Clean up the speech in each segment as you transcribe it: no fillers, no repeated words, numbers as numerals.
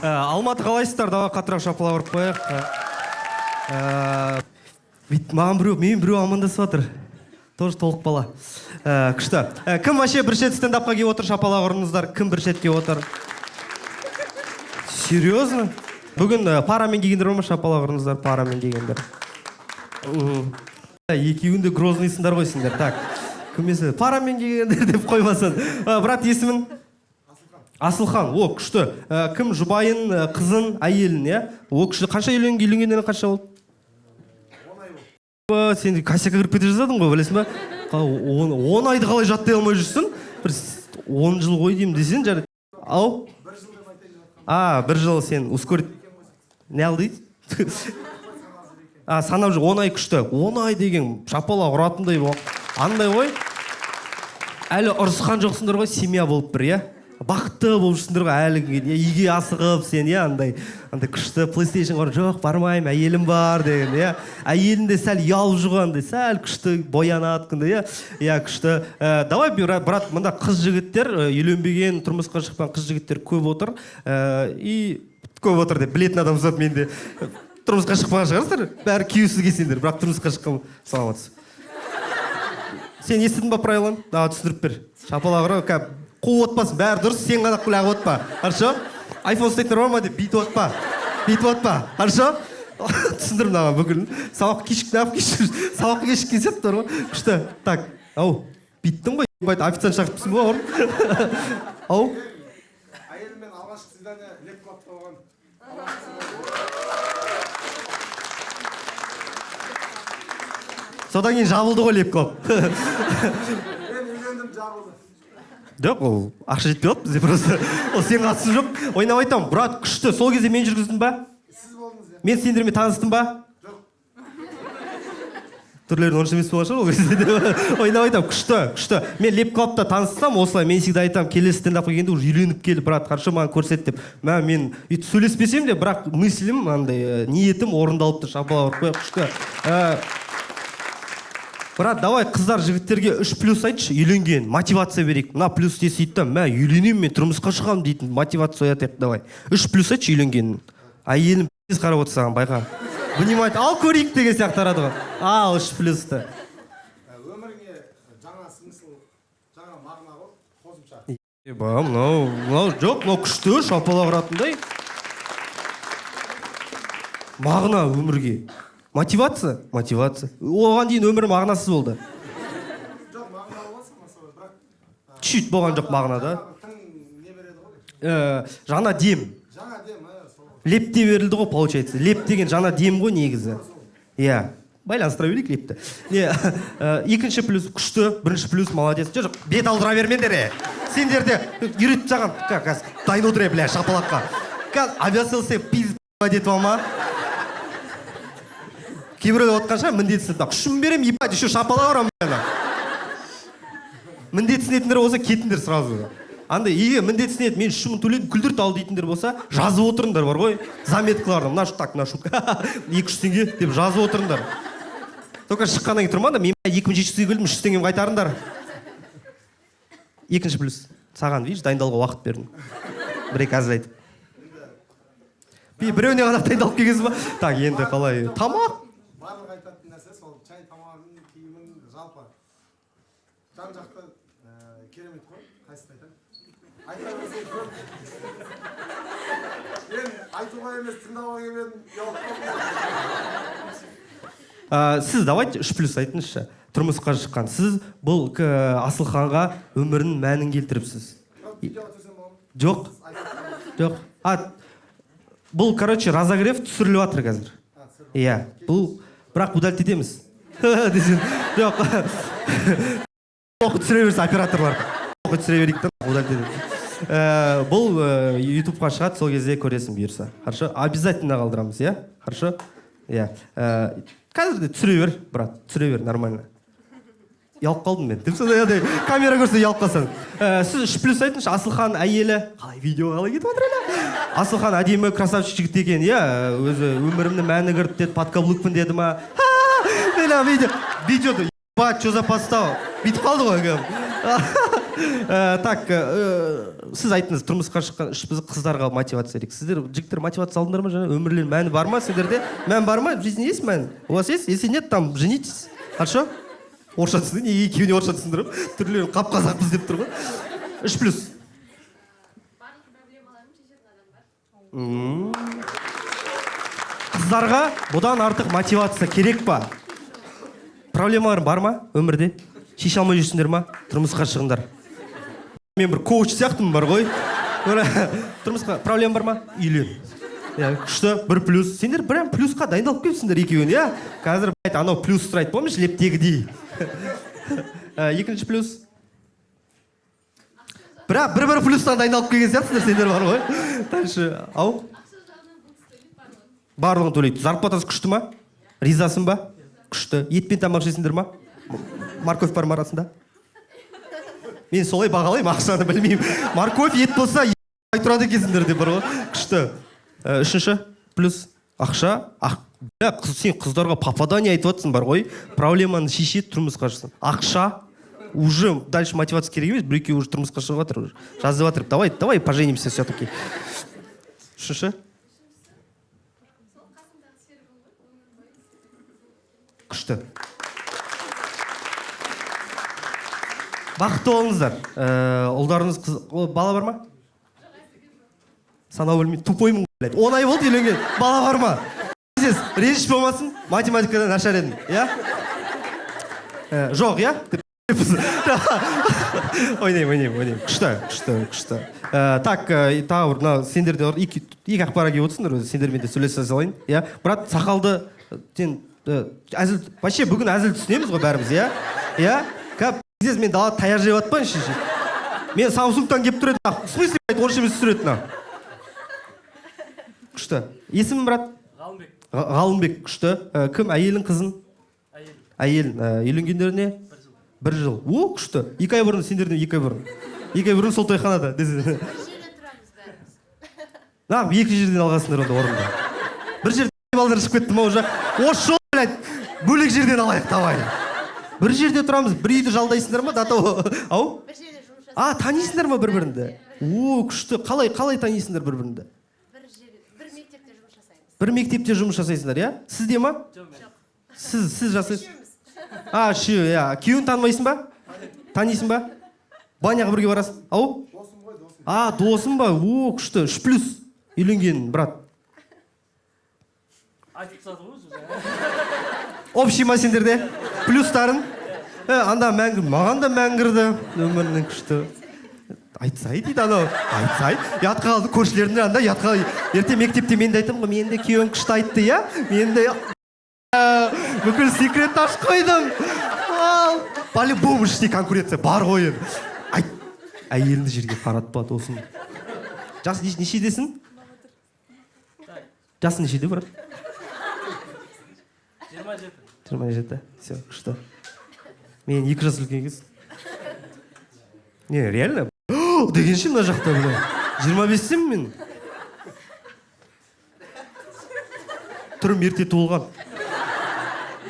Алматы, қалайсыздар? Давай, қаттырақ шапалақ ұрып қояйық. Бүйтіп маған біреу, мен біреу амандасып жатыр, тоже толық бала. Күшті. Кім вообще бірінші рет стендапқа келіп отыр, шапалақ ұрыңыздар. Кім бірінші рет келіп отыр? Серьезно? Бүгін парамен келгендер бар ма? Шапалақ ұрыңыздар, парамен келгендер. Екеуің де грозныйсыңдар ғой сендер. Так, кім есі парамен келгендер деп қоймасын. Брат, есімің? Асылхан. О, күшті. Кім жұбайын, қызын, әйелін, иә? О, күшті. Қанша үйленгендеріне қанша болды? Ба, сен косякқа кіріп кете жаздадың ғой, білесің ба? 10 айды қалай жаттай алмай жүрсің? Бір 10 жыл ғой деймін десең, жарайды. Ау, а, бір жыл. Сен ускорить не ал дейді, а, санап жүр. 10 ай, күшті. 10 ай деген шапалақ ұратындай андай ғой. Әлі ұрысқан жоқсыңдар ғой, семья болып бір, иә, бақытты болып жүрсіңдер ғой әлі күнге дейін, иә? Үйге асығып сен, иә, андай күшті PlayStation бар, жоқ, бармаймын, әйелім бар деген, иә. Әйелің де сәл ұялып жүр ғой, андай сәл күшті боянады күнде, иә. Иә, күшті. Давай, брат, мында қыз жігіттер, үйленбеген, тұрмысқа шықпаған қыз жігіттер көп отыр. И көп отыр деп білетін адам зат, менде тұрмысқа шықпаған шығарсыздар, бәрі күйеусіз келсеңдер, бірақ тұрмысқа шыққан. Саламатсыз. Сен естідің ба правиланы? Давай, түсіндіріп бер. Шапалақ ұрып кәп қуып отпасын, бәрі дұрыс, сен ғана лағып отпа, хорошо? Айфон ұстайтындар бар ма деп бүйтіп отпа, бүйтіп отпа, хорошо? Түсіндір мынаған бүкіл сабақ. Кешік, неғып кешік, сабаққа кешіккен сияқты бар ғой. Күшті. Так, ау, бүйттің ғой, ебать, официант шақырыпсың ба, бауырым? Ау. Әйеліммен алғашқы свидание Леп Клабта болған. Содан кейін жабылды ғой Леп Клаб. Мен үйлендім, жабылды. Жоқ, ол ақша жетпей қалды бізде просто, ол сенің қатысың жоқ. Ойнап айтамын, брат, күшті. Сол кезде мен жүргіздім ба? Сіз болдыңыз, иә. Мен сендермен таныстым ба? Жоқ. Түрлерің онша емес болған шығар ол кезде деп ойнап айтамын. Күшті, күшті. Мен Леп Клабта таныссам осылай, мен всегда айтамын: келесі стендапқа келгенде уже үйленіп кел, брат, хорошо, маған көрсет деп. Мә, мен өйтіп сөйлеспесем де, бірақ мыслім андай, ниетім орындалыпты. Шапалақ ұрып қояйық, күшті. Брат, давай, қыздар жігіттерге үш плюс айтшы үйленген, мотивация берейік. Мына плюс десе да, мә, үйленемін мен, тұрмысқа шығамын дейтін мотивация оятайық. Давай, үш плюс айтшы үйленгенін. Әйелім пиздец қарап отыр саған, байқа, внимательно. Ал, көрейік деген сияқты қарады ғой. Ал, үш плюсты. Өміріңе жаңа смысл, жаңа мағына ғой, қосымша. Еба, мынау жоқ, мынау күшті, шапалақ ұратындай мағына өмірге, мотивация. Мотивация. Оған дейін өмірі мағынасыз болды. Жоқ, мағына болған само собой, бірақ Чуть болған жоқ мағына да. Тың не береді ғой. Жаңа дем. Жаңа дем, сол. Леп те берілді ғой, получается. Леп деген жаңа дем ғой негізі, иә. Байланыстыра берейік лепті. Не, екінші плюс? Күшті. Бірінші плюс, молодец. Жоқ, жоқ, бет алдыра бермеңдер, е. Сендер де үйретіп тастаған. Қазір дайын отыр, е, бля, шапалаққа. Қазір авиасейлс пиздец етіп алма. Кейбіреулер отқан шығар міндетсініп: 3000 беремін, ебать, еще шапалақ ұрамын ана. Міндетсінетіндер болса, кетіңдер сразу. Андай егер міндетсінеді, мен 3000 төледім, күлдірт ал дейтіндер болса, жазып отырыңдар бар ғой заметкаларды. Мына, так, мына шутка 200 теңге деп жазып отырыңдар. Только шыққаннан кейін тұрмаңдар: мен 2700 теңге күлдім, 300 теңгемді қайтарыңдар. Екінші плюс саған, видишь, дайындалуға уақыт бердім, бір екі әзіл айтып. Біреуіне ғана дайындалып келгенсің ба? Так, енді қалай, тамақ? Барлық айтатын нәрсе сол: чай, тамағың, киімің, жалпы жан жақты керемет қой. Қайсысын айтамын? Айта берсең көп. Мен айтуға емес, тыңдауға келіп едім, ұялып қалдым. Сіз давайте үш плюс айтыңызшы. Тұрмысқа шыққан сіз бұл Асылханға өмірінің мәнін келтіріпсіз. Видеоға түсірсем болады ма? Жоқ, жоқ, а бұл, короче, разогрев түсіріліп жатыр қазір. Иә, бұл бірақ удалить етеміз десең, жоқ, оқы, түсіре берсін операторлар, оқы, түсіре берейік та, удалить етеміз. Бұл ютубқа шығады, сол кезде көресің, бұйырса. Хорошо, обязательно қалдырамыз, иә, хорошо, иә. Қазір де түсіре бер, брат, түсіре бер, нормально. Ұялып қалдым мен деп, сондай андай камера көрсе, ұялып қалсаң. Сіз үш плюс айтыңызшы. Асылхан әйелі қалай, видео қалай кетіп жатыр әлі? Асылхан әдемі, красавчик жігіт екен, иә, өзі өмірімнің мәні кірді деді, подкаблукпын деді ма? Бля, видео, видеода, ебать, что за подстава, бүйтіп қалды ғой кәдімгі. Так, сіз айттыңыз, тұрмысқа шыққан үш біз қыздарға мотивация керек. Сіздер, жігіттер, мотивация алдыңдар ма? Жаңа өмірлерінің мәні бар ма сендерде? Мән бар ма? В жизни есть мән? У вас есть? Если нет, там женитесь, хорошо? Орысша түсіндім неге? Екеуіне орысша түсіндіріп, түрлерін қап қазақпыз деп тұр ғой. Үш плюс. Барлық проблемаларын шешетін адам бар. Қыздарға бұдан артық мотивация керек па? Проблемаларың бар ма өмірде? Шеше алмай жүрсіңдер ма? Тұрмысқа шығыңдар. Мен бір коуч сияқтымын бар ғой. Тұрмысқа проблема бар ма? Үйлен. Иә, күшті, бір плюс. Сендер прям плюсқа дайындалып келіпсіңдер екеуің, иә. Қазір, блядь, анау плюс сұрайды, помнишь, лептегідей. Екінші плюс. Бірақ бір бір плюстан дайындалып келген сияқтысыңдар сендер бар ғой. Дальше, ау. Ақша жағынан бұл кісі төлейді барлығын. Барлығын төлейді. Зарплатасы күшті ма? Ризасың ба? Күшті. Етпен тамақ жейсіңдер ма? Морковь бар ма арасында? Мен солай бағалаймын ақшаны, білмеймін. Морковь, ет болса, ай тұрады екенсіңдер деп бар ғой. Күшті. Үшінші плюс ақша. Ақ, бля, қыз, сен қыздарға попадание айтып жатрсың бар ғой. Проблеманы шешеді, тұрмысқа шықсын. Ақша уже дальше мотивация керек емес, бір екеуі уже тұрмысқа шығып жатыр уже. Жазып жатыр. Давай, давай поженимся все-таки. Үшінші? Сол қасымдағы серігім ғой, өмір бойы. Күшті. Бақытты болыңыздар. Ұлдарыңыз, қыз, о, бала бар ма? Санау білмеймін, тупоймын, блядь. 10 ай болды үйленген. Бала бар ма? Пиздец, реніш болмасын, математикадан нашар едім, иә? Жоқ, иә? Деп ойнаймын, ойнаймын, ойнаймын. Күшті, күшті, күшті. Так, тағы бір мына сендерде бар, екі ақ пара келіп отырсыңдар өзі, сендермен де сөйлесе салайын, иә? Брат, сақалды сен әзіл, вообще бүгін әзіл түсінеміз ғой бәріміз, иә? Иә? Кәп, пиздец, мен далада таяқ жеп жатпайыншы. Мен Самсунгтан келіп тұр едім. В смысле, блядь, орысша емес түсіреді мына? Күшті. Есімің, брат? Ғалымбек. Ғалымбек, күшті. Кім, әйелің, қызың? Әйел. Әйелің. Үйленгендеріне? Бір жыл. Бір жыл. О, күшті. 2 ай бұрын, сендерден 2 ай бұрын. 2 ай бұрын сол тойханада. Бір жерде тұрамыз бәріміз. Нағып екі жерден алғансыңдар онда орынды. Бір жерден балдар шығып кетті ма уже? Осы жолы, блядь, бөлек жерден алайық, давай. Бір жерде тұрамыз, бір үйді жалдайсыңдар ма? До того. Ау? Бір жерде жұмыс жасаймыз. А, танисыңдар ма бір-біріңді? О, күшті. Қалай танисыңдар бір-біріңді? Бір жерде, бір мектепте жұмыс жасаймыз. Бір мектепте жұмыс жасайсыңдар, иә? Сізде ма? Жоқ, мен. Сіз жасайсыз. Үшеуміз. А, үшеу, иә. Күйеуін танымайсың ба? Танисың ба? Баняға бірге барасың? Ау? Досым ғой, досым. А, досым ба? О, күшті. Үш плюс. Үйленген, брат. Айтып тастады ғой уже. Общий ма сендерде? Плюстарын? Анда мәңгі, маған да мәңгірді. Өмірінің күшті. Айтсай дейді анау. Айтсай. Ұятқа қалды көршілердің анда, ұятқа. Ертең мектепте мен де айтамын ғой, мен де күйеуім күшті айтты, иә? Мен де бүкіл секретті ашып қойдым. Ал, по-любому іште конкуренция бар ғой енді. Айт, әйеліңді жерге қаратпа, досым. Жас нешедесің? Жасың нешеде, брат? 27. 27. Все, күшті. Мен 2 жас үлкен екенсің. Не, реально? Дегенше мына жақта, бля. 25-темін мен. Түрім ерте туылған.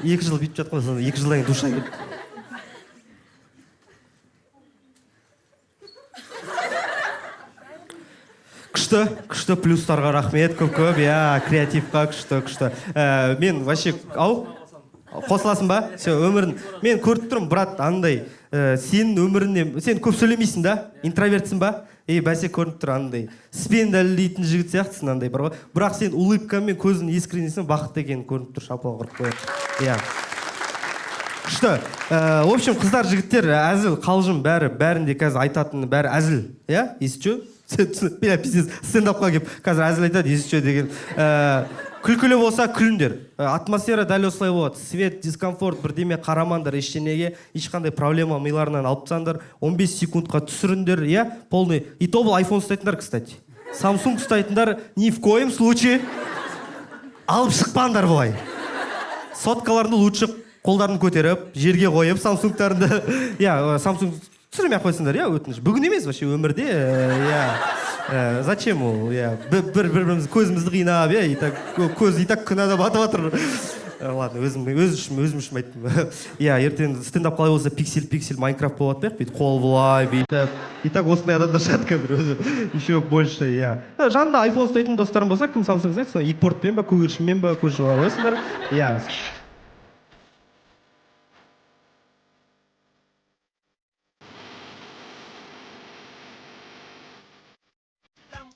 2 жыл бүйтіп жатқан соң, 2 жылдан кейін душа келді. Күшті, күшті, плюстарға рахмет көп көп, иә, креативқа күшті, күшті. Мен вообще, ау, қосыласың ба? Все, өмірін мен көріп тұрмын, брат, андай сенің өміріңе сен көп сөйлемейсің да, интровертсің ба? Ей, бәсе, көрініп тұр, андай іспен дәлелдейтін жігіт сияқтысың, андай бар ғой. Бірақ сен улыбкамен, көзің искреннесің, бақытты екенін көрініп тұр, шапалақ ұрып қояйық. Иә. Күшті. В общем, қыздар, жігіттер, әзіл, қалжың бәрі, бәрінде қазір айтатыны бәрі әзіл. Иә? Если чё, бля, пиздец, стендапқа келіп қазір әзіл айтады, если чё деген. Күлкілі болса күліңдер. Атмосфера дәл осылай болады. Свет, дискомфорт, бірдеме қарамаңдар ештеңеге, ешқандай проблема миларынан алып тастаңдар. 15 секундқа түсіріңдер, иә? Полный. И то бұл iPhone ұстайтындар, кстати. Samsung ұстайтындар ни в коем случае алып шықпаңдар бұлай. Соткаларыңды лучше қолдарын көтеріп, жерге қойып, Самсунгтарыңды. Иә, Samsung түсірмей ақ қойсыңдар, иә, өтініш. Бүгін емес, вообще өмірде, иә. Зачем ол, иә. Бір біріміз көзімізді қинап, иә, и так көз и так күнәда батып жатыр. Ладно, өзім өз үшін, өзім үшін айттым. Иә, ертең стендап қалай болса, пиксель пиксель Майнкрафт болады ба, бүйтіп қол былай бүйтіп. И так осындай адамдар шығады қазір өзі еще больше. Иә, жанында айфон ұстайтын достарым болса, кім Самсунг ұстайды, сол икпортпен ба, көгершінмен ба көшіп ала қоясыңдар. Иә.